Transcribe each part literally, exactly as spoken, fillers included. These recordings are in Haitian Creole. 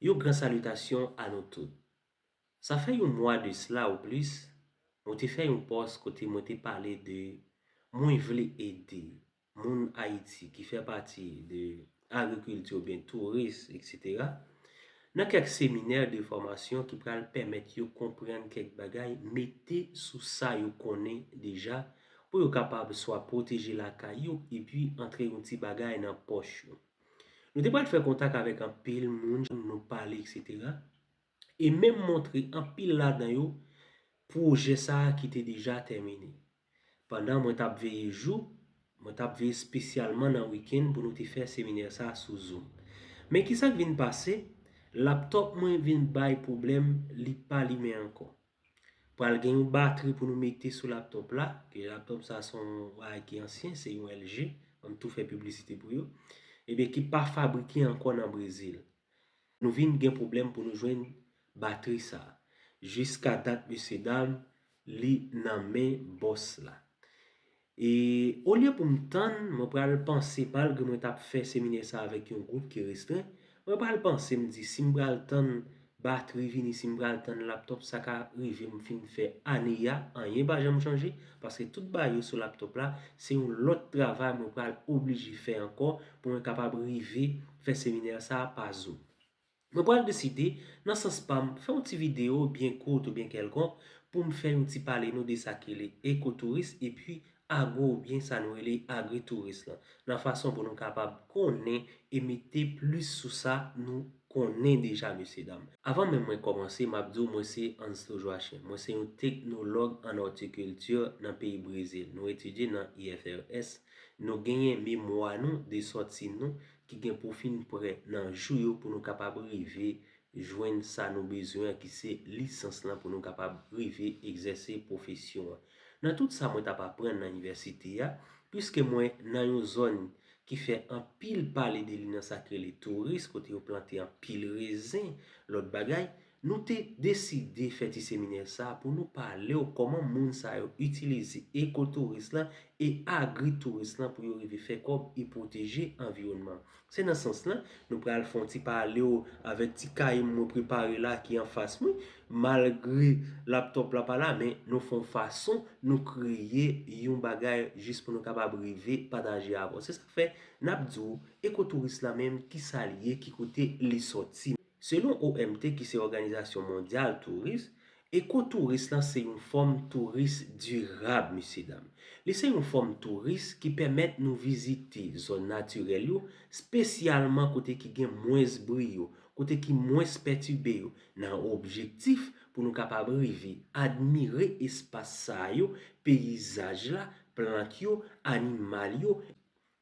Yon gran salitasyon a nou tout. Sa fè yon mwa de sila ou plis, mwen te fè yon pòs kote mwen te pale de mwen vle ede moun Ayiti ki fè pati de agrikilti oubyen touris, etsetera, nan kèk seminè de fòmasyon ki pral pèmèt yo konprann kèk bagay, mete sou sa yo konnen deja, pou yo kapab swa pwoteje lakay yo epi antre yon ti bagay nan pòch yo. Nou te pral fè kontak avèk anpil moun, nou pale, etsetera, e menm montre anpil ladan yo pwojè sa a ki te deja tèmine. Pandan mwen t ap veye jou, mwen t ap veye espesyalman nan wikenn pou nou te fè seminè sa a sou Zoom. Men ki sa k vin pase? Laptòp mwen vin bay pwoblèm, li pa limen ankò. Pral gen yon batri pou nou mete sou laptòp la, ke laptòp sa se yon bagay ki ansyen, se yon L G, an m tou fè piblisite pou yo, ebyen ki pa fabrike ankò nan Brezil. Nou vin gen pwoblèm pou nou jwenn batri sa a. Jiska dat, mesye dam, li nan men bòs la. E olye pou m tann, mwen pral panse, malgre mwen t ap fè seminè sa avèk yon gwoup ki restren, mwen pral panse, m di, si m pral tann batri vini, si m pral tann laptòp, sa ka rive m fin fè ane a, anyen pa janm chanje, paske tout bagay yo sou laptòp la, se yon lòt travay mwen pral oblije fè ankò pou mwen kapab rive fè seminè sa a pa Zoom. Mwen pral deside, nan sans pa m, fè yon ti videyo byen kout oubyen kèlkonk pou m fè yon ti pale nou de sa ki rele ekotouris epi agwo oubyen sa nou rele agritouris lan, nan fason pou nou kapab konnen e mete plis sou sa nou konnen deja, mesye dam. Avan menm mwen kòmanse, m ap di w mwen se Ansto Joachim. Mwen se yon teknolog an òtikilti nan peyi Brezil. Nou etidye nan I F R S. Nou genyen memwa nou de sòti nou ki gen pou fin prè nan jou yo pou nou kapab rive jwenn sa nou bezwen an, ki se lisans lan pou nou kapab rive egzèse pwofesyon an. Nan tout sa mwen t ap aprann nan inivèsite a, piske mwen nan yon zòn ki fè anpil pale de li nan sa k rele touris, kote yo plante anpil rezen, lòt bagay, nou te deside fè ti seminè sa a pou nou pale w kòman moun sa yo itilize ekotouris lan e agritouris lan pou yo rive fè kòb e pwoteje anviwònman. Se nan sans lan, nou pral fè yon ti pale w avèk ti kaye m mwen prepare la ki anfas mwen, malgre laptòp la pa la, men nou fè yon fason, nou kreye yon bagay jis pou nou kapab rive pataje avè w. Se sa k fè n ap di w, ekotouris lan menm, ki sa l ye, ki kote li sòti. Selon O M T, ki se Òganizasyon Mondyal Touris, ekotouris lan se yon fòm touris dirab, mesye dam. Li se yon fòm touris ki pèmèt nou vizite zòn natirèl yo, espesyalman kote ki gen mwens bri yo, kote ki mwens pètibe yo, nan objektif pou nou kapab rive admire espas sa yo, peyizaj la, plant yo, animal yo,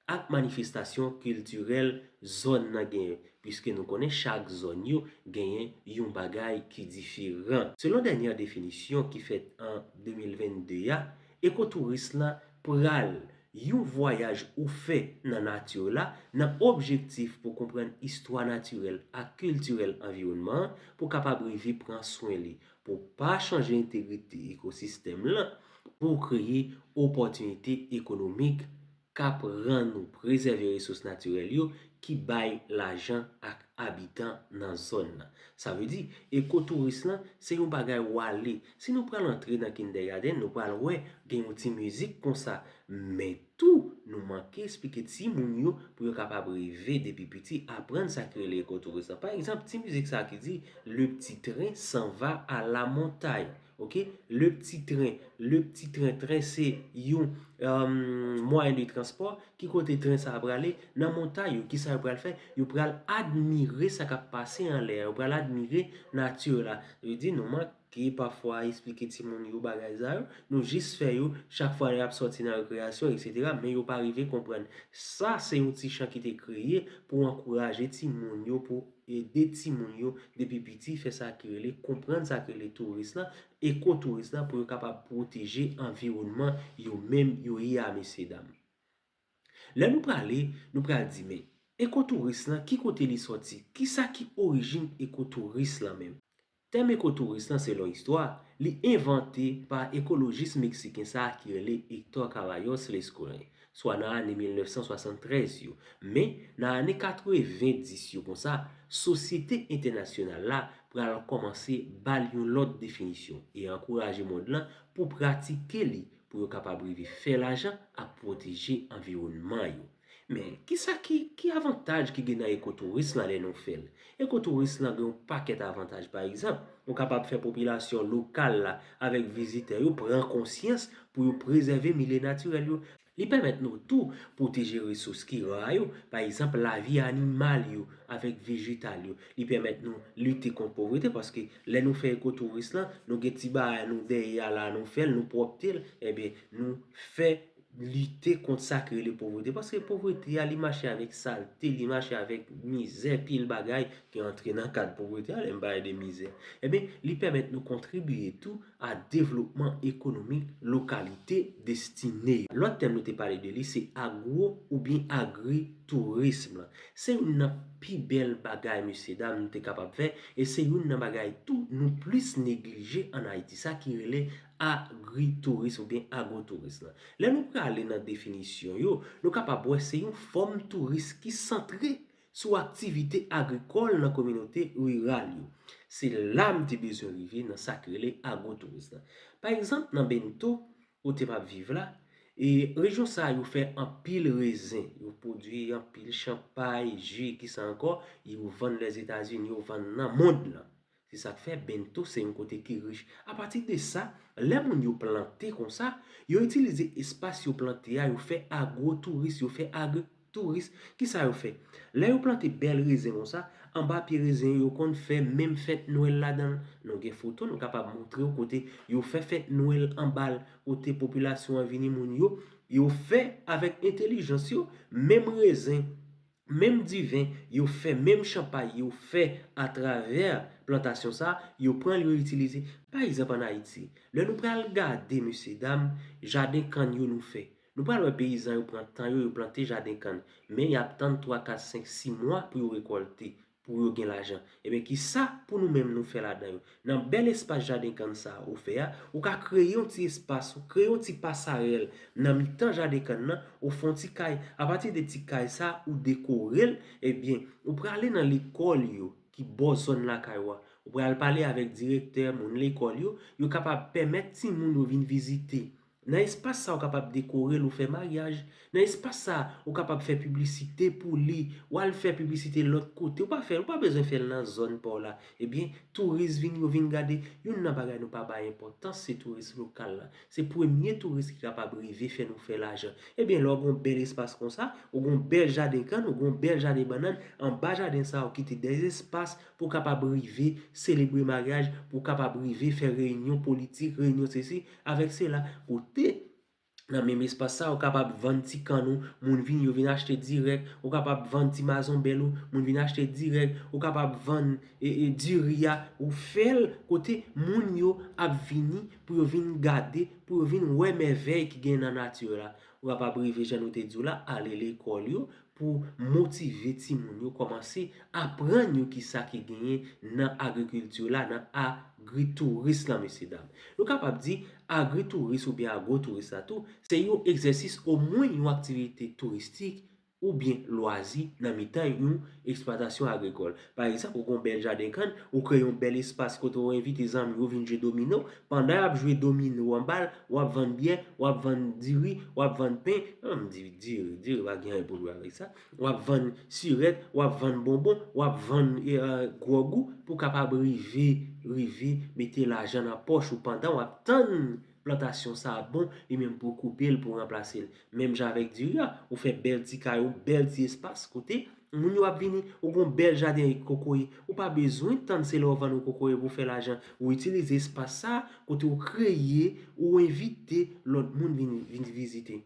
ak manifestasyon kiltirèl zòn nan genyen, piske nou konnen chak zòn yo genyen yon bagay ki diferan. Selon dènyè definisyon ki fèt an de mil vennde a, ekotouris lan pral yon vwayaj ou fè nan nati la nan objektif pou konprann istwa natirèl ak kiltirèl anviwònman an pou kapab rive pran swen li, pou pa chanje entegrite ekosistèm lan, pou kreye opòtinite ekonomik k ap rann nou prezève resous natirèl yo ki bay lajan ak abitan nan zòn nan. Sa vle di, ekotouris lan se yon bagay w ale. Si nou pral antre nan kindergarten, nou pral wè gen yon ti mizik konsa. Men tou, nou manke esplike timoun yo pou yo kapab rive depi piti, aprann sa ki rele ekotouris lan. Pa egzanp, ti mizik sa ki di, Le petit train s'en va à la montagne. Ok? Le petit train. Le petit train, tren se yon, euh, mwayen de transpò. Ki kote tren sa a prale? Nan montay yo. Ki sa yo pral fè? Yo pral admire sa k ap pase anlè a. Yo pral admire nati la. Yo di nou manke pafwa esplike timoun yo bagay sa yo. Nou jis fè yo chak fwa y ap sòti nan rekreyasyon, etsetera. Men yo pa rive konprann. Sa se yon ti chan ki te kreye pou ankouraje timoun yo, pou ede timoun yo depi piti fè sa ki rele, konprann sa ki rele touris lan, ekotouris lan, pou yo kapab pwoteje anviwònman yo menm yo ye a, mesye dam. Lè nou prale, nou pral di, men ekotouris lan, ki kote li sòti? Kisa ki orijin ekotouris lan menm? Tèm ekotouris lan, selon istwa, li envante pa ekolojis meksiken sa a ki rele Héctor Caballos Lescurrey. swa nan ane mil nèf san swasanntrèz yo. Men, nan ane katreven dis yo konsa, sosyete entènasyonal la pral kòmanse ba l yon lòt definisyon e ankouraje mond lan pou pratike li pou yo kapab rive fè lajan ak pwoteje anviwònman yo. Men, kisa ki, ki avantaj ki gen nan ekotouris lan lè nou fè l? Ekotouris lan gen yon pakèt avantaj. Pa egzanp, ou kapab fè popilasyon lokal la avèk vizitè yo pran konsyans pou yo prezève milye natirèl yo. Li pèmèt nou tou pwoteje resous ki ra yo, pa egzanp, lavi animal yo avèk vejetal yo. Li pèmèt nou lite kont povrete, paske lè nou fè ekotouris lan, nou gen ti bagay nou dèyè a la, nou fè l, nou pwòpte l, ebyen, nou fè lite kont sa ki rele povrete. Paske povrete a, li mache avèk salte, li mache avèk mizè, pil bagay ki antre nan kad povrete a, lè m pale de mizè. Ebyen, li pèmèt nou kontribiye tou a devlopman ekonomik lokalite destine yo. Lòt tèm nou te pale de li, se agwo oubyen agritourism. Se youn nan pi bèl bagay, mesye dam, nou te kapab fè, e se youn nan bagay tou nou plis neglije ann Ayiti, sa ki rele agritouris oubyen agwotouris lan. Lè nou prale nan definisyon yo, nou kapab wè se yon fòm touris ki santre sou aktivite agrikòl nan kominote riral yo. Se la m te bezwen rive nan sa k rele agwotouris lan. Pa egzanp, nan Bento, kote m ap viv la, e rejyon sa a, yo fè anpil rezen, yo pwodui anpil chanpay, ji, kisa ankò, yo vann Lèzetazini, yo vann nan mond lan. Se sa k fè Bento se yon kote ki rich. Apati de sa, lè moun yo plante konsa, yo itilize espas yo plante a, yo fè agwotouris, yo fè agritouris. Kisa yo fè? Lè yo plante bèl rezen konsa, anba pye rezen yo, yo konn fè menm fèt Nwèl ladan l. Nou gen foto, nou kapab montre w kote yo fè fèt Nwèl anba l, kote popilasyon an vini, moun yo, yo fè avèk entèlijans yo, menm rezen, menm diven, yo fè menm chanpay, yo fè atravè plantasyon sa, yo pran l, yo itilize. Pa egzanp, ann Ayiti, lè nou pral gade, mesye dam, jaden kann yo nou fè. Nou pral wè peyizan yo pran tan yo, yo plante jaden kann. Men y ap tann twa, kat, senk, sis mwa pou yo rekòlte, pou yo gen lajan. Ebyen, kisa pou nou menm nou fè ladan yo? Nan bèl espas jaden kann sa a ou fè a, ou ka kreye yon ti espas, ou kreye yon ti pasarèl nan mitan jaden kann nan, ou fè yon ti kay. Apati de ti kay sa a, ou dekore l, ebyen, ou prale nan lekòl yo ki bò zòn lakay ou a. Ou pral pale avèk direktè, moun lekòl yo, yo kapab pèmèt timoun yo vin vizite. Nan espas sa, ou kapab dekore l, ou fè maryaj. Nan espas sa, ou kapab fè piblisite pou li. Ou al fè piblisite lòt kote. Ou pa fè, ou pa bezwen fè l nan zòn pa w la. Ebyen, touris vin, yo vin gade. Youn nan bagay nou pa bay enpòtans, se touris lokal la. Se premye touris ki kapab rive fè nou fè lajan. Ebyen, lè w gen yon bèl espas konsa, ou gen yon bèl jaden kann, ou gen yon bèl jaden bannann, anba jaden sa, ou kite de espas pou w kapab rive selebre maryaj, pou w kapab rive fè reyinyon politik, reyinyon sesi, avèk sela, kote nan menm espas sa, ou kapab vann ti kann ou, moun vini, yo vin achte dirèk, ou kapab vann ti mazonbèl ou, moun vin achte dirèk, ou kapab vann e, e, diri a, ou fè l kote moun yo ap vini pou yo vin gade, pou yo vin wè mèvèy ki gen nan nati la. Ou kapab rive, jan nou te di w la, ale lekòl yo, pou motive timoun yo kòmanse aprann yo kisa ki genyen nan agrikilti la, nan agritouris lan, mesye dam. Nou kapab di agritouris oubyen agwotouris la tou, se yon egzèsis, omwen yon aktivite touristik oubyen lwazi nan mitan yon eksplwatasyon agrikòl. Pa egzanp, ou gen yon bèl jaden kann, ou kreye yon bèl espas kote w envite zanmi w vin jwe domino. Pandan y ap jwe domino anba l, w ap vann byè, w ap vann diri, w ap vann pen. Non, m di diri, diri pa gen anyen pou l wè avèk sa. W ap vann sirèt, w ap vann bonbon, w ap vann, e, e, gwòg ou pou w kapab rive, rive mete lajan nan pòch ou pandan w ap tann plantasyon sa a bon, li menm pou w koupe l, pou w ranplase l. Menm jan avèk diri a, ou fè bèl ti kay ou, bèl ti espas kote moun yo ap vini, ou gen yon bèl jaden kokoye, ou pa bezwen tann se lè w vann yon kokoye pou w fè lajan. Ou itilize espas sa a kote w kreye, ou envite lòt moun vin, vin vizite.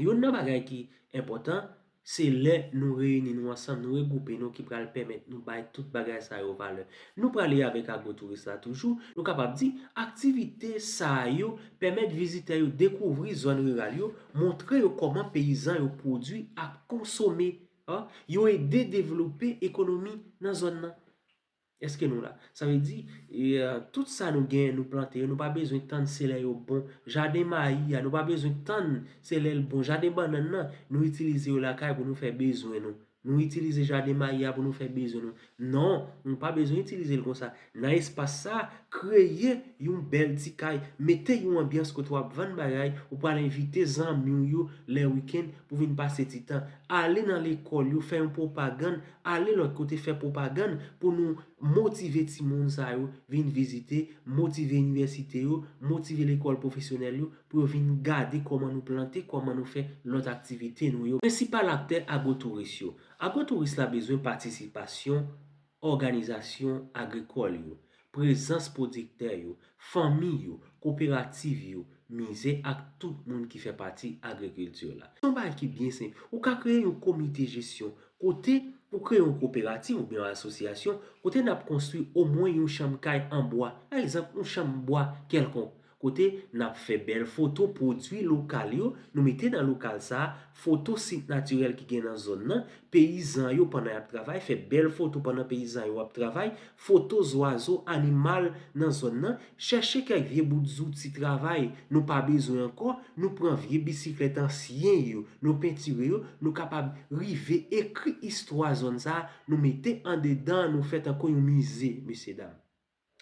Youn nan bagay ki enpòtan, se lè nou reyini nou ansanm, nou regwoupe nou ki pral pèmèt nou bay tout bagay sa yo valè. Nou prale avèk agwotouris la toujou, nou kapab di, aktivite sa yo pèmèt vizitè yo dekouvri zòn riral yo, montre yo kòman peyizan yo pwodui ak konsome. An, yo ede devlope ekonomi nan zòn nan. Èske nou la? Sa vle di, e, tout sa nou genyen, nou plante yo, nou pa bezwen tann se lè yo bon. Jaden mayi a, nou pa bezwen tann se lè l bon. Jaden bannann nan, nou itilize yo lakay pou nou fè bezwen nou. Nou itilize jaden mayi a pou nou fè bezwen nou. Non, nou pa bezwen itilize l konsa. Nan espas sa, kreye yon bèl ti kay, mete yon anbyans kote w ap vann bagay, ou pral envite zanmi w yo lè wikenn pou vin pase ti tan. Ale nan lekòl yo, fè yon pwopagann, ale lòt kote fè pwopagann pou nou motive timoun sa yo vin vizite, motive inivèsite yo, motive lekòl pwofesyonèl yo, pou yo vin gade kòman nou plante, kòman nou fè lòt aktivite nou yo. Prensipal aktè agwotouris yo. Agwotouris la bezwen patisipasyon òganizasyon agrikòl yo, prezans pwodiktè yo, fanmi yo, koperativ yo, mize ak tout moun ki fè pati agrikilti la. Se yon bagay ki byen senp. Ou ka kreye yon komite jesyon kote ou kreye yon koperativ oubyen yon asosyasyon kote n ap konstwi omwen yon chanm kay an bwa, pa egzanp, yon chanm bwa kèlkonk, kote n ap fè bèl foto pwodui lokal yo, nou mete nan lokal sa a, foto sit natirèl ki gen nan zòn nan, peyizan yo pandan y ap travay, fè bèl foto pandan peyizan yo ap travay, foto zwazo, animal nan zòn nan, chèche kèk vye bout zouti travay nou pa bezwen ankò, nou pran vye bisiklèt ansyen yo, nou pentire yo, nou kapab rive ekri istwa zòn sa a, nou mete andedan, nou fè tankou yon mize, mesye dam.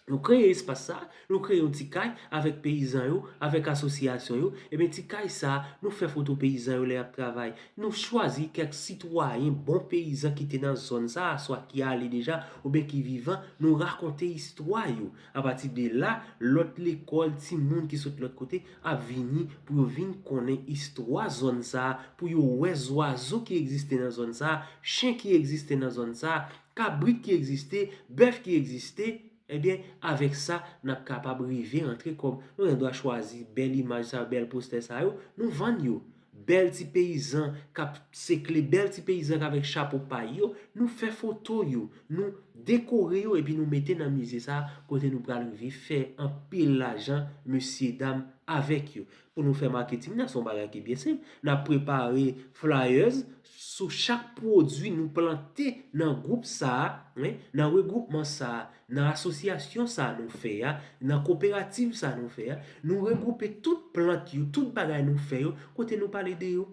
Nou kreye espas sa, nou kreye yon ti kay avèk peyizan yo, avèk asosyasyon yo. Ebyen, ti kay sa, nou fè foto peyizan yo lè y ap travay. Nou chwazi kèk sitwayen, bon peyizan ki te nan zòn sa, swa ki ale deja, oubyen ki vivan, nou rakonte istwa yo. Apati de la, lòt lekòl, timoun ki sot lòt kote, ap vini pou yo vin konnen istwa zòn sa, pou yo wè zwazo ki egziste nan zòn sa, chen ki egziste nan zòn sa, kabrit ki egziste, bèf ki egziste, ebyen, avèk sa, n ap kapab rive antre kòb. Nou gen dwa chwazi bèl imaj sa yo, bèl postè sa yo, nou vann yo. Bèl ti peyizan k ap sekle, bèl ti peyizan k avèk chapo pay yo, nou fè foto yo, nou dekore yo, epi nou mete nan mize sa, kote nou pral rive fè anpil lajan, mesye dam, avèk yo. Pou nou fè maketing nan, se yon bagay ki byen senp. N ap prepare flyers sou chak pwodui nou plante nan gwoup sa a, wi, nan regwoupman sa a, nan asosyasyon sa a nou fè a, nan koperativ sa a nou fè a. Nou regwoupe tout plant yo, tout bagay nou fè yo, kote nou pale de yo.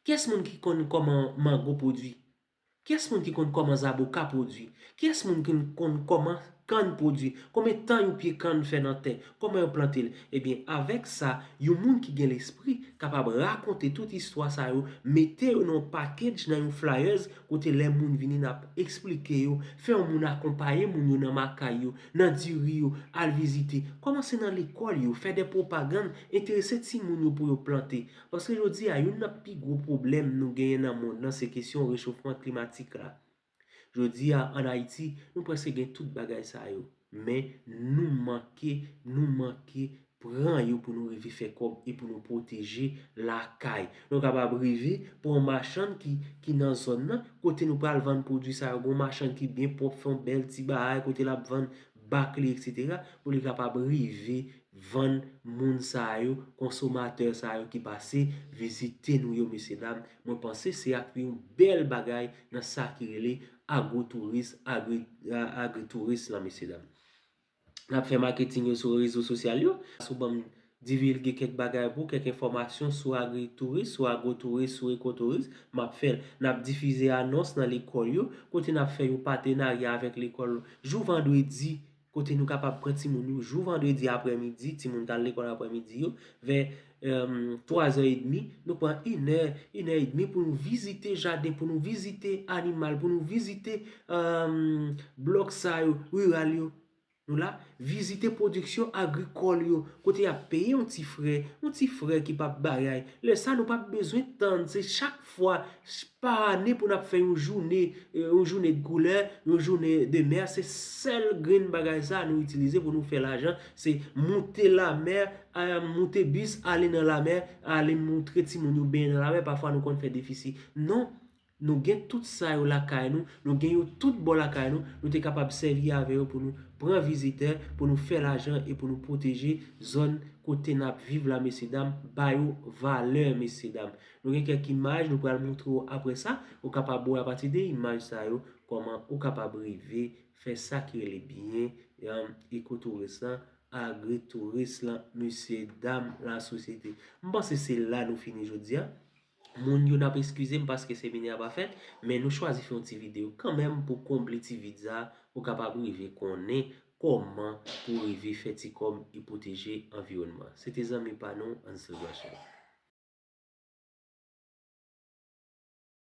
Kiyès moun ki konn kòman mango pwodui? Kiyès moun ki konn kòman zaboka pwodui? Kiyès moun ki konn kòman kann pwodui? Konbyen tan yon pye kann fè nan tè? Kòman yo plante l? Ebyen, avèk sa, yon moun ki gen lespri kapab rakonte tout istwa sa yo, mete yo nan yon package, nan yon flyers, kote lè moun vini, n ap eksplike yo, fè yon moun akonpaye moun yo nan makay yo, nan diri yo, al vizite. Kòmanse nan lekòl yo, fè de pwopagann, enterese timoun yo pou yo plante. Paske jodi a, youn nan pi gwo pwoblèm nou genyen nan mond lan, se kesyon rechofman klimatik la. Jodi a, ann Ayiti, nou prèske gen tout bagay sa yo. Men nou manke, nou manke pran yo pou nou rive fè kòb e pou nou pwoteje lakay. Nou kapab rive pran yon machann ki, ki nan zòn nan, kote nou pral vann pwodui sa yo. Gon machann ki byen pwòp, fè yon bèl ti bagay, kote l ap vann bak li, etsetera, pou li kapab rive vann moun sa yo, konsomatè sa yo ki pase vizite nou yo, mesye dam. Mwen panse se ap yon bèl bagay nan sa ki rele agwotouris, agri, a- agritouris lan, mesye dam. N ap fè maketing yo sou rezo sosyal yo. Si w ban m divilge kèk bagay pou, kèk enfòmasyon sou agritouris, sou agwotouris, sou ekotouris, m ap fè l. N ap difize anons nan lekòl yo, kote n ap fè yon patenarya avèk lekòl yo. Jou vandredi, kote nou kapab pran timoun yo jou vandredi aprèmidi, timoun k al lekòl aprèmidi yo, vè, èm, twa zè edmi, nou pran inè, inè edmi pou nou vizite jaden, pou nou vizite animal, pou nou vizite, èm, blòk sa yo, riral yo. Nou la, vizite pwodiksyon agrikòl yo, kote y ap peye yon ti frè, yon ti frè ki p ap bagay. Lè sa, nou p ap bezwen tann, se chak fwa, ch- pa ane pou n ap fè yon jounen, e, yon jounen de koulè, yon jounen de mè, se sèl grenn bagay sa nou itilize pou nou fè lajan, se moute lamè, a, moute bis, ale nan lamè, ale montre timoun yo benyen nan lamè, pafwa nou konn fè defisi. Non, nou gen tout sa yo lakay nou, nou gen yo tout bò lakay nou, nou te kapab sèvi avè yo pou nou pran vizitè, pou nou fè lajan e pou nou pwoteje zòn kote n ap viv la, mesye dam, ba yo valè, mesye dam. Nou gen kèk imaj, nou pral montre w apre sa, ou kapab wè apati de imaj sa yo, kòman ou kapab rive fè sa ki rele byen, um, ekotouris lan, agritouris lan, mesye dam lasosyete. M panse se la nou fini jodi a. Moun yo n ap eskize m paske seminè a pa fèt, men nou chwazi fè yon ti videyo kanmenm pou konble ti vid sa, ou kapab rive konnen kòman pou rive fè ti kòb e pwoteje anviwònman. Se te zanmi pa nou, Ansel Grachel.